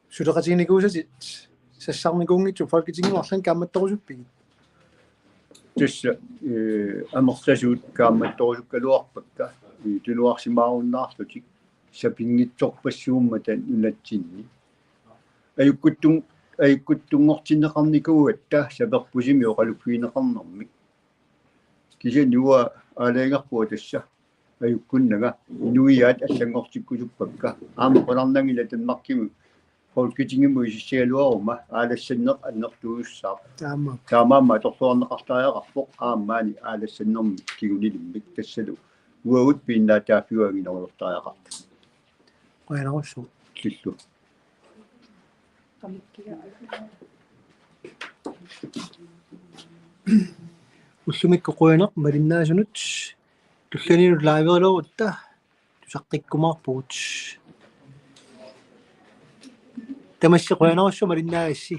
suleqatiginikuusatit sassarnikuunngitsut Folketingimi arlaannik kaammattorusuppigit? Tassa, ee, amerlasuut kaammattorusukkaluarpakka, ee, tunuarsimaarunnaarlutik sapinngitsorpassuummata nunatsinni. Ajukkuttun-, ajukkuttunngortinneqarnikuugatta saperpusimi oqaluffigineqarnermik. Kisianni uanga aalajangerpunga tassa ajukkunnanga inuiaat allanngortikkusuppakka. Aamma qularnanngilaq Danmarkimut Folketingimut isissagaluaruma aalassanneq annertuujussaaq. Taama. Taamaammat atorluarneqartariaqarpoq aamma maani aalassannermik kingunilimmik, tassalu uagut piginnaatitaaffiup anginerulortariaqartoq. Qujanarsuaq. Illillu. Ullumikkut qujanaq malinnaasunut. Tullianut live-ilerutta tusaqqikkumaarpugut. Tamassi qujanarsuaq malinnaagassi.